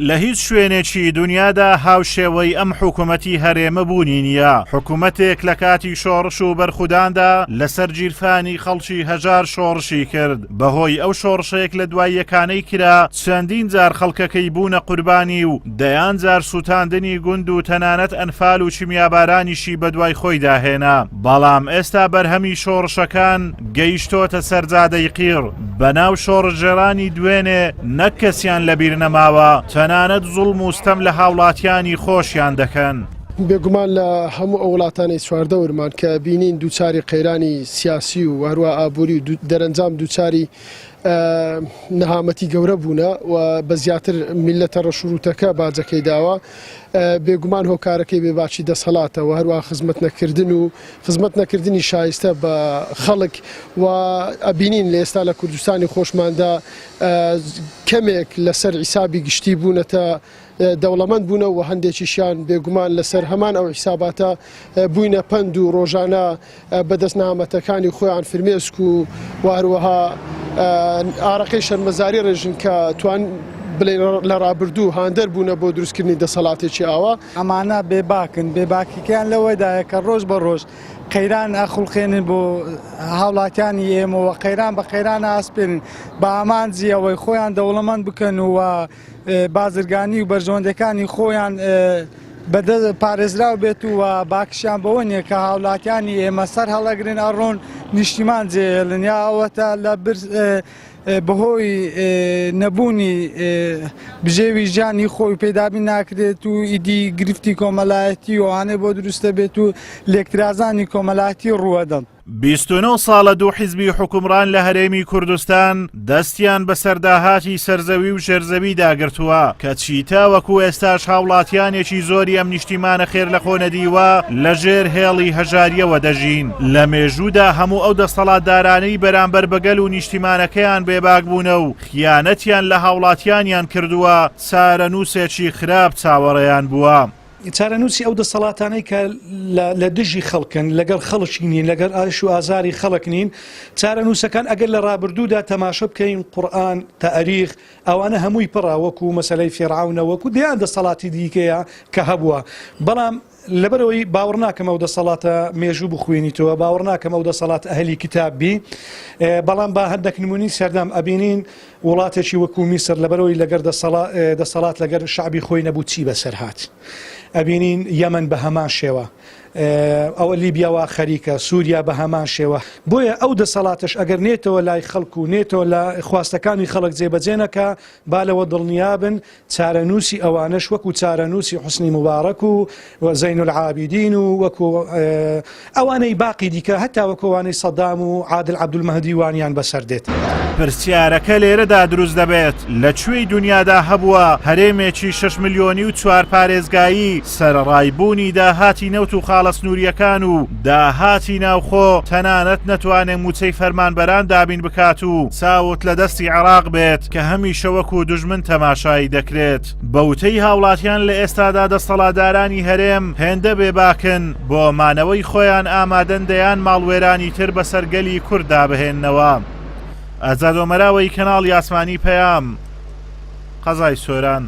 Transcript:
لە هیچ شوێنێکی دونیادا هاوشێوەی ئەم حکومەتی هەرێمە بوونی نییە، حکومەتێک لە کاتی شۆڕش و بەرخوداندا لەسەر گیرفانی خەڵکی هەژار شۆڕشی کرد، بەهۆی ئەو شۆڕشەیەک لە دوای یەکانەی کرا چەندین جار خەڵکەکەی بوونە قوربانی و دەیان جار سوتاندنی گوند و تەنانەت ئەنفال و کیمیابارانیشی بەدوای خۆیدا هێنا، بەڵام ئێستا بەرهەمی شۆڕشەکان گەیشتۆتە سەر جادەی قیڕ، بەناو شۆڕشگێڕانی دوێنێ نەک کەسیان لەبیر نەماوە، تەنانەت زوڵم و ستەم لە هاوڵاتیانی خۆشیان دەکەن. بێگومان لە هەموو ئەو وڵاتانەی چواردەورمان کە بینین دووچاری قەیرانی سیاسی و هەروە ئابووری و دەرەنجام دووچاری نەهامەتی گەورە بوونە و بە زیاتر میللەتە ڕەشورووتەکە باجەکەی داوە، بێگومان هۆکارەکەی بێباکی دەسەڵاتە و هەروە خزمەت نەکردن و خزمەت نەکردنی شایستە بە خەڵک و ئەبینین لە ئێستا لە کوردستانی خۆشماندا کەمێک لەسەر حیسابی گشتی بوونەتە دەوڵەمەند بوونە و هەندێکیشیان بێگومان لەسەر هەمان ئەو حیساباتە بووینە پەند و ڕۆژانە بەدەست نامەتەکانی خۆیان فرمێسک و و هەروەها ئارەقەی شەرمەزاری ڕێژن کە توان بڵێن لە ڕابردوو هاندەر بوونە بۆ دروستکردنی دەسەڵاتێکی ئاوا. ئەمانە بێباکن، بێباکیکەیان لەوەدایە کە ڕۆژ بە ڕۆژ قەیران ئەخوڵقێنن بۆ هاوڵاتیانی ئێمە و قەیران بە قەیران ئاسپێنن بە ئامانجی ئەوەی خۆیان دەوڵەمەند بکەن و بازرگانی و بەرژەوەندەکانی خۆیان پارێزراو بێت و باکشیان بەوە نییە کە هاوڵاتیانی ئێمە سەر هەڵەگرن ئەڕۆن نیشتیمان جێهێڵن یا ئەوەتە لە بەهۆی نەبوونی بژێوی ژیانی خۆی پێدابین ناکرێت و ئیدی گرفتی کۆمەلایەتی و ئەوانەی بۆ دروستە بێت و لێکترازانی کۆمەلاتی ڕووەدەن. 29 ساڵە دوو حیزبی حوکمڕان لە هەرێمی کوردستان دەستیان بەسەر داهاتی سەرزەوی و ژێرزەویدا گرتووە، کەچی تاوەکو ئێستاش هاوڵاتیانێکی زۆری ئەم نیشتیمانە خێر لەخۆ نەدیوە لەژێر هێڵی هەژارییەوە دەژین. لە مێژوودا هەموو ئەو دەستەڵاتدارانەی بەرامبەر بە گەل و نیشتیمانەکەیان بێباک بوونە و خیانەتیان لە هاوڵاتیانیان کردووە، چارەنووسێکی خراپ چاوەڕێیان بووە. چارەنووسی ئەو دەسەڵاتانەی کە لە دژی خەڵکن، لەگەڵ خەڵکی نین، لەگەڵ ئاش و ئازاری خەڵک نین، چارەنووسەکان ئەگەر لە ڕابردوودا تەماشە بکەین قورئان، تاریخ، ئەوانە هەمووی پڕە وەکو مەسەلەی فیرعەونە وەکو دەیان دەسەڵاتی دیکەیە کە هەبووە بەڵام لەبەرئەوەی باوەڕ ناکەم ئەو دەسەڵاتە مێژوو بخوێنیتەوە باوەڕ ناکەم ئەو دەسەڵات ئەهلی کتاب بی بەڵام با هەندێک نمونی سەردەم ئەبینین وڵاتێکی وەکو میسر لەبەرئەوەی لەگەر دەسەڵات لەگەر شەعبی خۆی نەبوو چی بەسەر هات ئەبینین یەمەن بە هەمان شێوە ئەوە لیبیا وا خەریکە سووریا بە هەمان شێوە بۆیە ئەو دەسەڵاتش ئەگەر نێتەوە لای خەڵک و نێتەوە لە خواستەکانی خەڵک جێبەجێ نەکا با لەوە دڵنیابن چارەنووسی ئەوانەش وەکو چارەنووسی حوسنی موبارەک و زەینولعابیدین و وەکو ئەوانەی باقی دیکە هەتا وەکو ئەوانەی سەدام و عادل عەبدولمەهدی وانیان بەسەر دێت. پرسیارەکە لێرەدا دروست دەبێت، لە کوێی دونیادا هەبووە هەرێمێکی شەش ملیۆنی و چوار پارێزگایی سەرەڕای بوونی داهاتی نەوت و خاڵە سنوورییەکان و داهاتی ناوخۆ تەنانەت نەتوانێ مووچەی فەرمانبەران دابین بکات و چاوت لە دەستی عێراق بێت کە هەمیشە وەکو دوژمن تەماشای دەکرێت. بە وتەی هاوڵاتیان لە ئێستادا دەستەڵاتدارانی هەرێم هێندە بێباکن بۆ مانەوەی خۆیان ئامادەن دەیان ماڵوێرانی تر بەسەر گەلی کورددا بهێننەوە. ئازاد ئۆمەراوەی کەناڵی ئاسمانی پەیام، قەزای سۆران.